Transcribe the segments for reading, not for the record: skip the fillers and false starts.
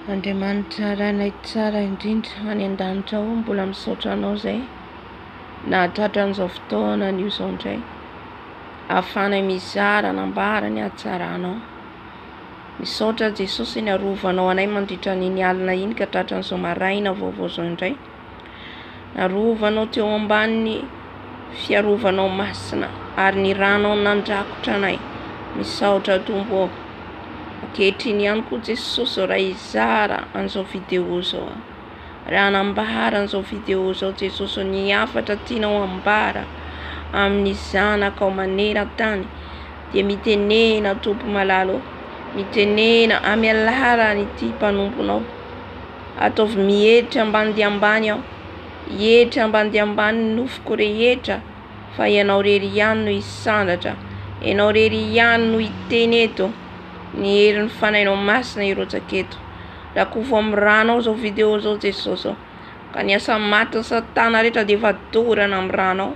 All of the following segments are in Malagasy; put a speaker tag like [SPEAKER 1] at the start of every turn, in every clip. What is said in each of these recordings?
[SPEAKER 1] Andriamanitra Rainay tsara indrindra any an-danitra ao, mbola misaotra Anao izay nahatratra an'izao fotoana anio izao indray, ahafahanay mizara hanambara ny hatsaranao. Misaotra Jesosy niarovanao anay mandritra an'iny alina iny ka tratran'izao maraina vaovao izao indray. Narovanao teo ambanin'ny fiarovanao masina ary ny ranao nandrakotra anay. Misaotra Tompo ô. Ankehitriny ihany koa Jesosy ô raha hizara an'izao vidéo izao aho. Raha hanambara an'izao vidéo izao Jesosy ô ny hafatra tianao ambara amin'ny zanakao maneran-tany dia mitenena Tompo malala ô. Mitenena amin'ny alalan'ity mpanomponao. Ataovy mietry ambany dia ambany aho, hietry ambany dia ambany ny nofoko rehetra, fa Ianao irery ihany no hisandratra, Ianao irery ihany no hiteny eto, ny herin'ny Fanahinao Masina hirotsaka eto. Rakofo amin'ny ranao izao video izao Jesosy ô, ka ny asa matin'i satana rehetra dia efa dorana amin'ny ranao,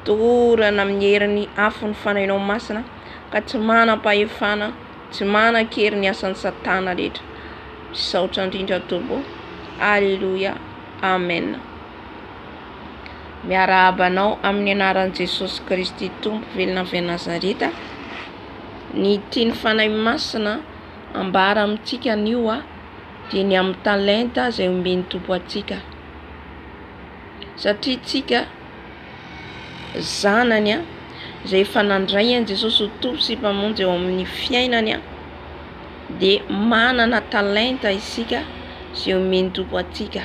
[SPEAKER 1] dorana amin'ny herin'ny afon'ny Fanahinao Masina, ka tsy manam-pahefana, tsy manan-kery ny asan'i satana rehetra. Misaotra indrindra Tompo. Alléluia. Amen. Miarahaba anao amin'ny anaran'i Jesosy Kristy Tompo velona avy any Nazareta. Ny tian'ny Fanahy Masina ambara amintsika anio dia ny amin'ny talenta izay omen'ny Tompo antsika. Satria tsika zanany izay efa nandray an'i Jesosy ho Tompo sy Mpamonjy eo amin'ny fiainany dia manana talenta isika izay omen'ny Tompo antsika.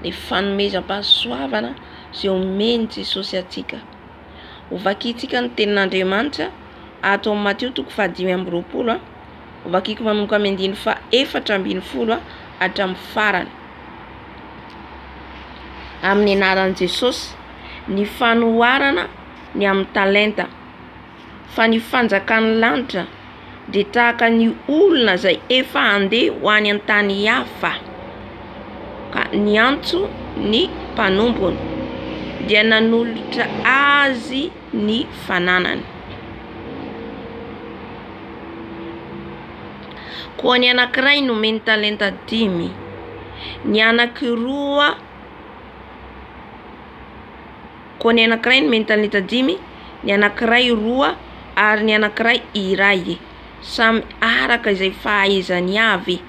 [SPEAKER 1] Ilay fanomezam-pahasoavana izay omen'i Jesosy antsika. Hovakintsika ny tenin'Andriamanitra ato amin'ny Matio toko faha-25, hovakiko manomboka amin'ny andininy faha-14 hatramin'ny farany. Amin'ny anaran'i Jesosy, ny fanoharana ny amin'ny talenta. Fa ny fanjakan'ny lanitra dia tahaka ny olona izay efa handeha ho any an-tany hafa, ka niantso ny mpanompony, dia nanolotra azy ny fananany. Koa ny anankiray nomeny talenta dimy, ny anankiroa Koa ny anankiray nomeny talenta dimy, ny anankiray roa, ary ny anankiray iray, samy araka izay fahaizany avy,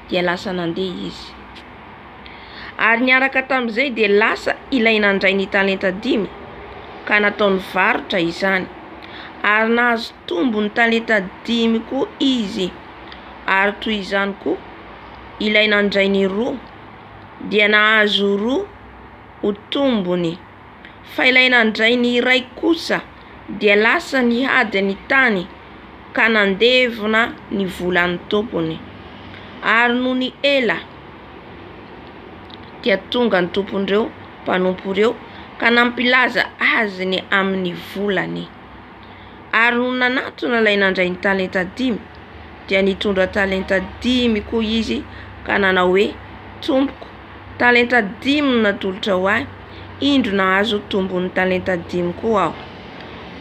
[SPEAKER 1] dia lasa nandeha izy. Ary niaraka tamin'izay dia lasa ilay nandray ny talenta dimy, ka nataony varotra izany. Ary nahazo tombony talenta dimy koa izy. Ary toy izany koa ilay nandray ny roa, dia nahazo roa ho tombony. Fa ilay nandray ny iray kosa dia lasa nihady ny tany ka nandevona ny volan'ny tompony. Ary nony ela dia tonga ny tompon'ireo mpanompo ireo ka nampilaza azy ny amin'ny volany. Ary nony nanatona ilay nandray ny talenta dimy, dia nitondra talenta dimy koa izy ka nanao hoe, Tompoko, talenta dimy no natolotrao ahy, indro nahazo tombony talenta dimy koa aho.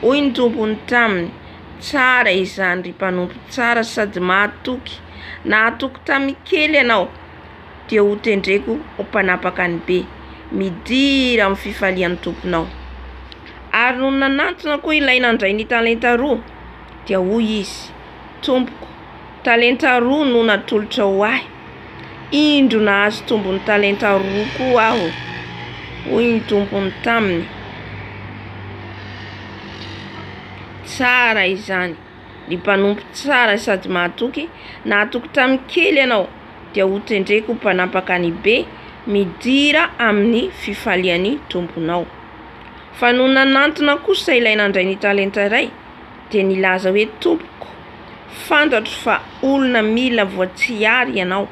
[SPEAKER 1] Hoy ny tompony taminy, Tsara izany, ry mpanompo tsara sady mahatoky, nahatoky tamin'ny kely ianao, dia hotendreko ho mpanapaka ny be, midira amin'ny fifalian'ny tomponao. Ary nony nanantona koa ilay nandray ny talenta roa, dia hoy izy, Tompoko, talenta roa no natolotrao ahy, indro nahazo tombony talenta roa koa aho. Hoy ny tompony taminy, Tsara izany, ry mpanompo tsara sady mahatoky, nahatoky tamin'ny kely ianao, dia hotendreko ho mpanapaka ny be, midira amin'ny fifalian'ny tomponao. Fa nony nanantona kosa ilay nandray ny talenta iray, dia nilaza hoe, Tompoko, fantatro fa olona mila voatsiary ianao,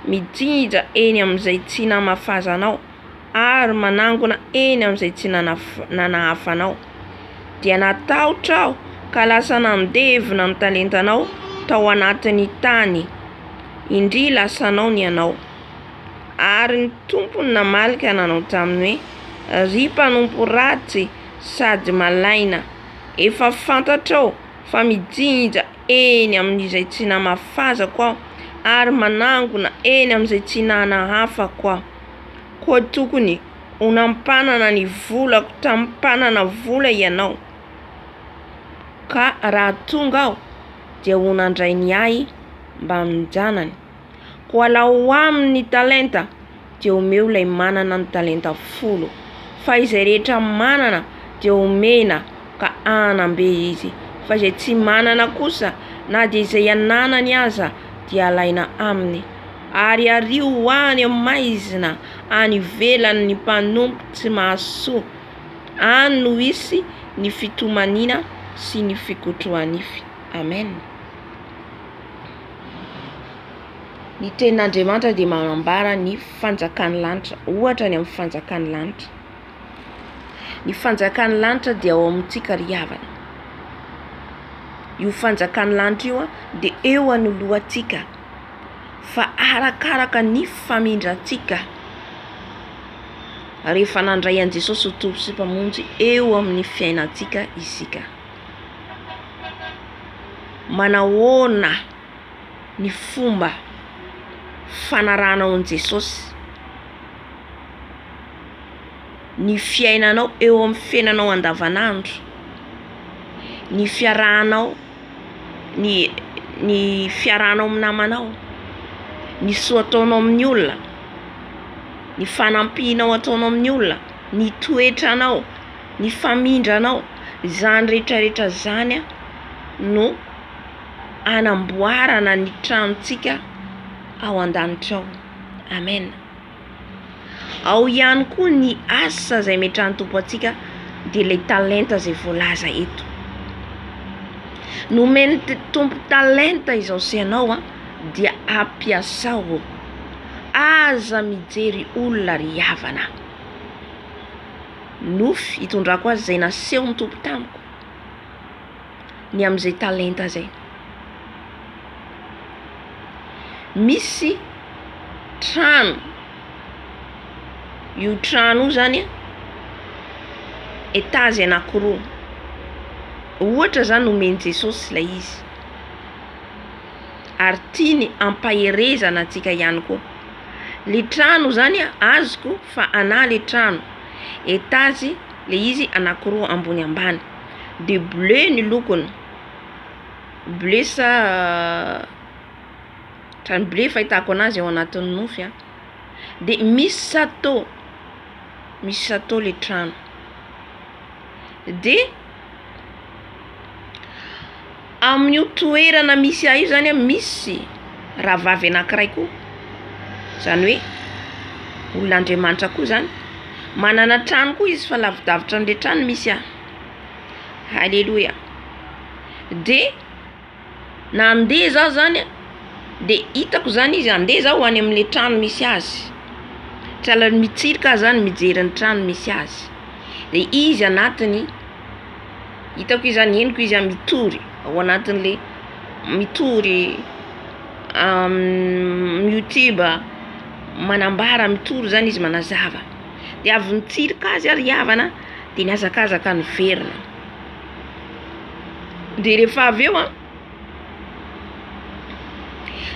[SPEAKER 1] mijinja eny amin'izay tsy namafazanao, ary manangona eny amin'izay tsy nanahafanao. Dia natahotra aho ka lasa nandevona ny talentanao tao anatin'ny tany. Indria lasanao ny anao. Ary ny tompony namaly ka nanao taminy hoe, Ry mpanompo ratsy sady malaina, efa fantatrao fa mijinja eny amin'izay tsy namafazako aho. ary manangona eny amin'izay tsy nanahafako aho. Koa tokony ho nampanana ny volako tamin'ny mpanana vola ianao, ka raha tonga aho dia ho nandray ny ahy mbamin-janany. Koa alao aminy ny talenta, dia omeo ilay manana ny talenta folo. Fa izay rehetra manana dia omena ka hanam-be izy, fa izay tsy manana kosa, na dia izay ananany aza dia alaina aminy. Ary ario ho any amin'ny maizina any ivelany ny mpanompo tsy mahasoa, any no hisy ny fitomaniana sy ny fikotroha-nify. Amen. Ny tenin'Andriamanitra dia manambara ny fanjakan'ny lanitra, ohatra ny amin'ny fanjakan'ny lanitra. Ny fanjakan'ny lanitra dia ao amintsika ry havana. Io fanjakan'ny lanitra io dia eo anoloantsika fa arakaraka ny famindrantsika rehefa nandray an'i Jesosy ho Tompo sy Mpamonjy eo amin'ny fiainantsika isika. Manahoana ny fomba fanarahanao an'i Jesosy? Ny fiainanao eo amin'ny fiainanao andavanandro, ny fiarahanao, ny ny fiarahanao amin'ny namanao, ny soa ataonao amin'ny olona, ny fanampianao ataonao amin'ny olona, ny toetranao, ny famindranao, izany rehetrarehetra izany no anamboarana ny tranontsika ao an-danitra ao. Amen. Ao ihany koa ny asa izay ametrahan'ny Tompo antsika dia ilay talenta izay voalaza eto. Nomen'ny Tompo talenta izao sy ianao an, dia ampiasao. Aza mijery olona ry havana. Nofy itondrako azy izay nasehon'ny Tompo tamiko ny amin'izay talenta izay. Misy trano, io trano io zany etazy anakiroa, ohatra zany nomen'i Jesosy ilay izy ary tiany ampaherezana antsika ihany koa, le trano zany azoko fa anah le trano, etazy le izy anakiroa ambony ambany de bleu ny lokony, bleu sa ohatran'ny bleu fahitako anazy ao anatin'ny nofy an, de misy sateau, misy sateau le trano, de amin'io toerana misy ahy io zany an misy rahavavy anakiray koa, zany hoe olon'Andriamanitra koa zany, manana trano koa izy fa lavidavitra an'le trano misy ahy, haleloia, de Nandeha zaho zany de hitako zany izy handeha zaho ho any amle trano misy azy, sahala mitsirika aho zany mijery ny trano misy azy, de izy anatiny hitako izy zany henoko izy mitory ao anatinle mitory am youtube manambara mitory zany izy manazava, de avy nitsirika azy aho ry havana de nihazakazaka niverina. De rehefa avy eo an,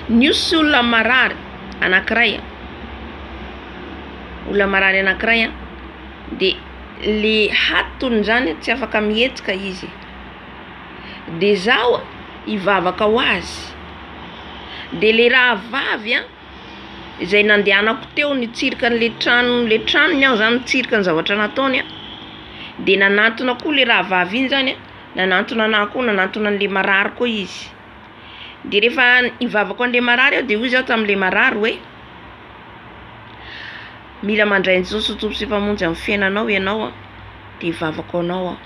[SPEAKER 1] nisy olona marary anakiray, olona marary anakiray an, de le hatony zany tsy afaka mihetsika izy, de zaho hivavaka ho azy, de le rahavavy an izay nandehanako teo nitsirika an'le trano le tranony aho zany nitsirika ny zavatra nataony an, de nanantona koa le rahavavy iny zany an, nanantona anah koa nanantona an'le marary koa izy, de rehefa hivavaka ho an'le marary aho de hoy zaho tamin'le marary hoe mila mandray an'i Jesosy ho Tompo sy Mpamonjy amin'ny fiainanao ianao an, de hivavaka ho anao aho,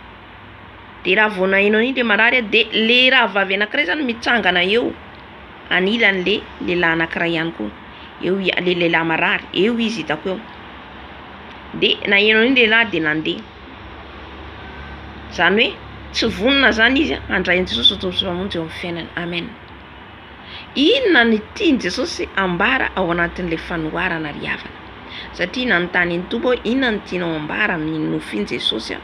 [SPEAKER 1] de raha vao naheno an'iny le marary an, de le rahavavy anakiray zany mitsangana eo anilan'le lehilahy anakiray ihany koa, eo i- le lehilahy marary, eo izy hitako eo, de naheno an'iny lehilahy de nandeha, zany hoe tsy vonona zany izy handray an'i Jesosy ho Tompo sy Mpamonjy eo amin'ny fiainany, amen. Inona ny tian'i Jesosy ambara ao anatin'ilay fanoharana ry havana? Satria nanontany ny Tompo hoe inona no tianao ambara amin'iny nofy iny Jesosy a?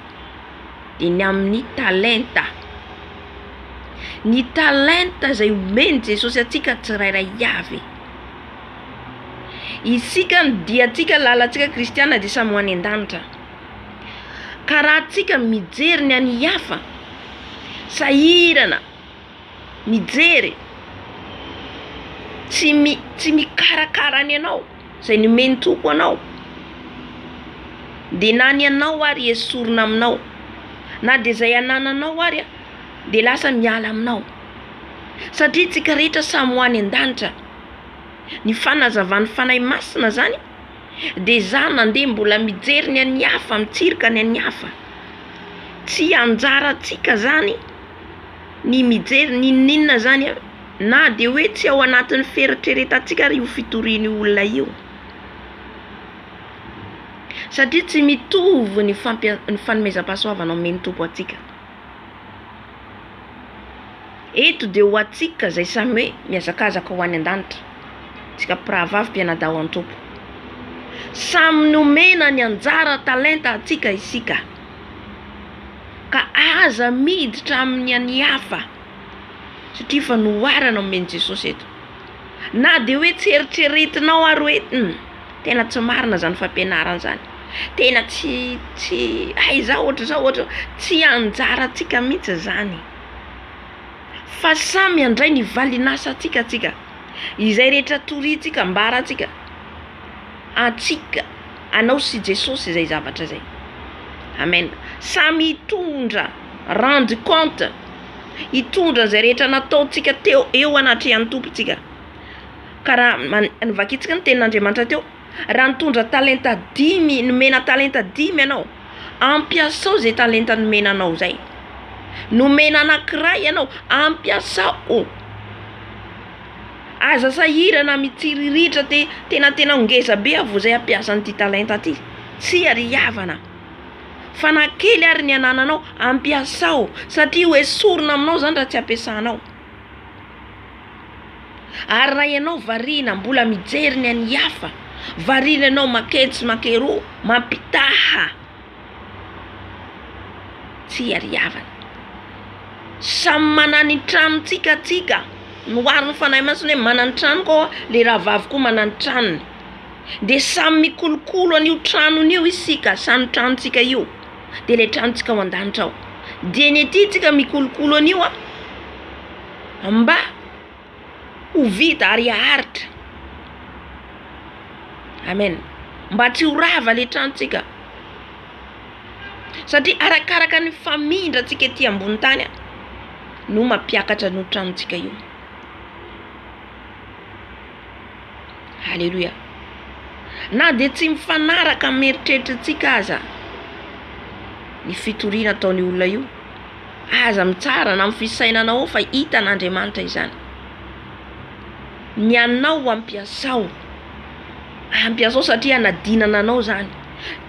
[SPEAKER 1] Dia ny amin'ny talenta. Ny talenta izay omen'i Jesosy antsika tsirairay avy. Isika ny diantsika, lalantsika kristiana dia samy ho any an-danitra. Ka raha tsika mijery ny an'ny hafa, sahirana mijery, tsy mi- tsy mikarakara ny anao izay nomen'ny Tompo anao, dia na ny anao ary esorina aminao, na dia izay anananao ary dia lasa miala aminao, satria tsika rehetra samy ho any an-danitra. Ny fanazavan'ny Fanahy Masina zany dia za nandeha mbola mijery ny an'ny hafa, mitsirika ny an'ny hafa. Tsy anjarantsika zany ny mijery n'inon'inona zany an, na dia hoe tsy ao anatin'ny fieritreretantsika ary io fitorian'io olona io. Satria tsy mitovy ny fampia- ny fanomezam-pahasoavana omen'ny Tompo antsika. Eto dia ho antsika izay samy hoe mihazakazaka ho any an-danitra, antsika mpirahavavy mpianadahy ao an-tompo. Samy nomena ny anjara talenta antsika isika, ka aza miditra amin'ny an'ny hafa, satria fanoharana omen'i Jesosy eto. Na dia hoe tsy eritreretinao ary hoe hum, tena tsy marina izany fampianarana izany, tena tsy tsy hay za ohatr'izao ohatr'izao, tsy anjarantsika mihitsy izany. Fa samy handray ny valin'asantsika antsika, izay rehetra toriantsika, ambarantsika, antsika, anao sy Jesosy izay zavatra izay. Amen. Samy hitondra rendre compte, hitondra izay rehetra nataontsika teo eo anatrehan'ny Tompo tsika. Ka raha novakintsika ny tenin'Andriamanitra teo, Raha nitondra talenta dimy, nomena talenta dimy ianao, ampiasao izay talenta nomena anao izay. Nomena anankiray ianao, ampiasao. Aza sahirana mitsiriritra te tena tena ho ngeza be aho vao izay hampiasa an'ity talenta ity. Tsia ry havana. Fa na kely ary ny anananao, ampiasao satria ho esorina aminao izany raha tsy ampiasanao. Ary raha ianao variana mbola mijery ny an'ny hafa, variana ianao maketsy makeroa, mampitaha, tsia ry havana. Samy manana ny tranontsika tsika, noharin'ny Fanahy Masina hoe manana ny tranoko aho, le rahavavy koa manana ny tranony. De samy mikolokolo an'io tranony io isika, samy tranontsika io, de le tranontsika ao an-danitra ao. Dia ny aty tsika mikolokolo an'io an, mba ho vita ary haharitra. Amen. Mba tsy ho rava le tranontsika. Satria arakaraka ny famindrantsika ety ambony tany no mampiakatra an'io tranontsika io. Aleloia. Na dia tsy mifanaraka amin'ny eritreritrintsika aza ny fitoriana ataon'io olona io, aza mitsara na amin'ny fisainanao ao fa hitan'Andriamanitra izany. Ny anao ampiasao, ampiasao satria hanadinana anao izany.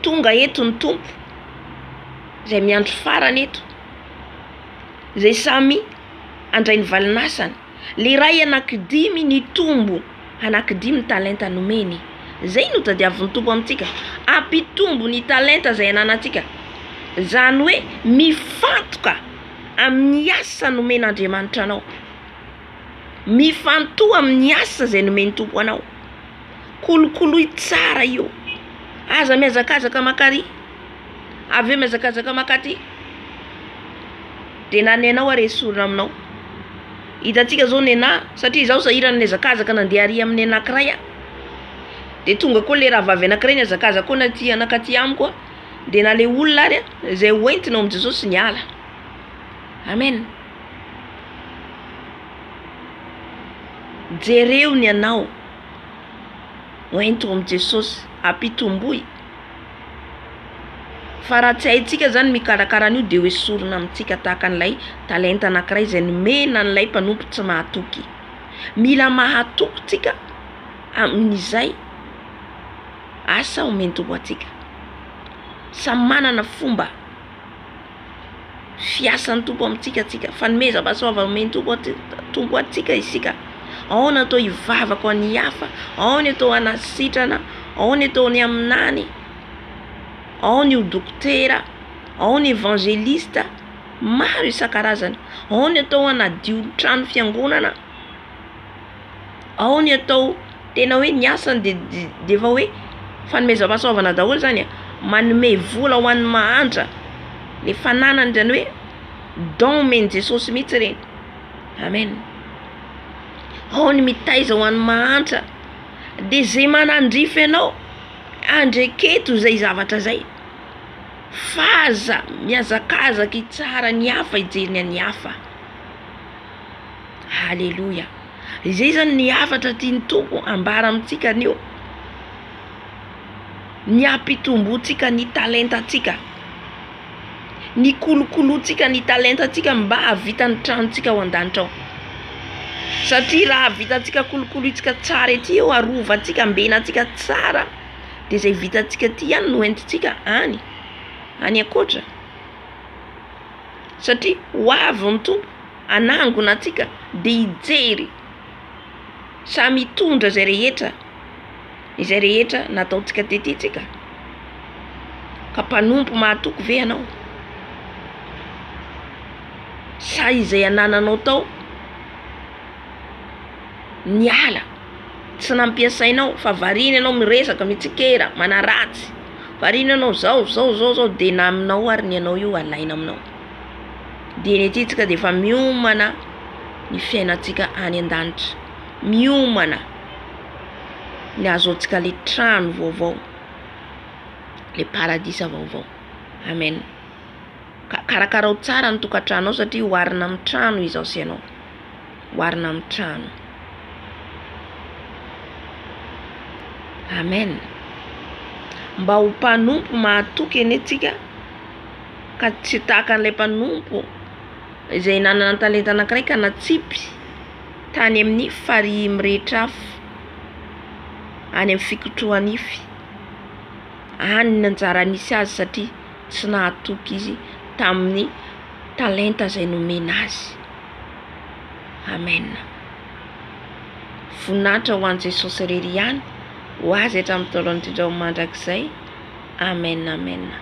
[SPEAKER 1] Tonga eto ny Tompo, izay miandry farany eto, izay samy handray ny valin'asany. Le ray anakidimy nitombo anakidimy ny talenta nomeny. Zay no tadiavin'ny Tompo amintsika, hampitombo ny talenta zay ananantsika. Zany hoe mifantoka amin'ny asa nomen'Andriamanitra anao. Mifantoha amin'ny asa zay nomen'ny Tompo anao. Kolokoloy tsara io. Aza mihazakazaka makary. Avy eo mihazakazaka makaty. Dia na ny anao ary esorina aminao. Hitantsika zao nenà, satria izaho sahirana nihazakazaka nandeha ary amin'ny anankiray aho. Dia tonga koa le rahavavy anankiray nihazakazaka koa naty nankaty amiko a, dia na le olona ary a, izay hoentina ao amin'i Jesosy niala. Amen. Jereo ny anao, hoento ao amin'i Jesosy, ampitomboy. Fa raha tsy haintsika zany mikarakara an'io dia ho esorina amintsika tahaka an'ilay talenta anankiray izay nomena an'ilay mpanompo tsy mahatoky. Mila mahatoky tsika amin'izay asa omen'ny Tompo antsika. Samy manana fomba fiasan'ny Tompo amintsika tsika, fanomezam-pahasoavana omen'ny Tompo Tompo antsika isika. Ao ny atao hivavaka ho an'ny hafa, ao ny atao hanasitrana, ao ny atao ny haminany. Ao ny ho dokotera, ao ny evangelista. Maro isan-karazany. Ao ny atao hanadio trano fiangonana, ao ny atao tena hoe ny asany de de efa hoe fanomezam-pahasoavana daholo zany e, manome vola ho an'ny mahantra, le fananany zany hoe don omen'i Jesosy mihitsy reny, amen, ao ny mitaiza ho an'ny mahantra, de ze manandrify anao andreketo zay zavatra zay f'aza mihazakazaka hitsara ny hafa hijery ny an'ny hafa. Aleloia! Izay zany ny hafatra tian'ny Tompo ambara amintsika anio, ny hampitomboantsika ny talentantsika, ny kolokoloantsika ny talentantsika mba hahavita ny tranontsika ao an-danitra ao, satria raha vitantsika kolokolointsika tsara ety eo, arovantsika, ambenantsika tsara, de zay vitantsika aty ihany no entintsika any, any ankoatra, satria ho avy ny Tompo. Hanangona antsika dia hijery samy hitondra izay rehetra izay rehetra nataontsika tety tsika ka mpanompo mahatoky ve ianao sa izay anananao tao niala tsy nampiasainao fa variana ianao miresaka mitsikera manaratsy variana ianao zao zao zao zao de na aminao ary ny anao io alaina aminao. Dieny ety tsika dia efa miomana ny fiainantsika any an-danitra, miomana ny ahazoantsika le trano vaovao, le paradisa vaovao, amen. Ka karakarao tsara ny tokantranonao satria oharina amin'ny trano izaho sy ianao, oharina amin'ny trano. Amen. Mba ho mpanompo mahatoky anie tsika. ka tsy tahaka an'ilay mpanompo izay nanana talenta anankiray ka natsipy tany amin'ny farihy mirehitra afo, any amin'ny fikotroha-nify, any ny anjara nisy azy satria tsy nahatoky izy tamin'ny talenta izay nomena azy. Amen. Voninahitra ho an'i Jesosy irery ihany, ho azy hatramin'ny taona indrindra ho mandrakizay. Amen amen.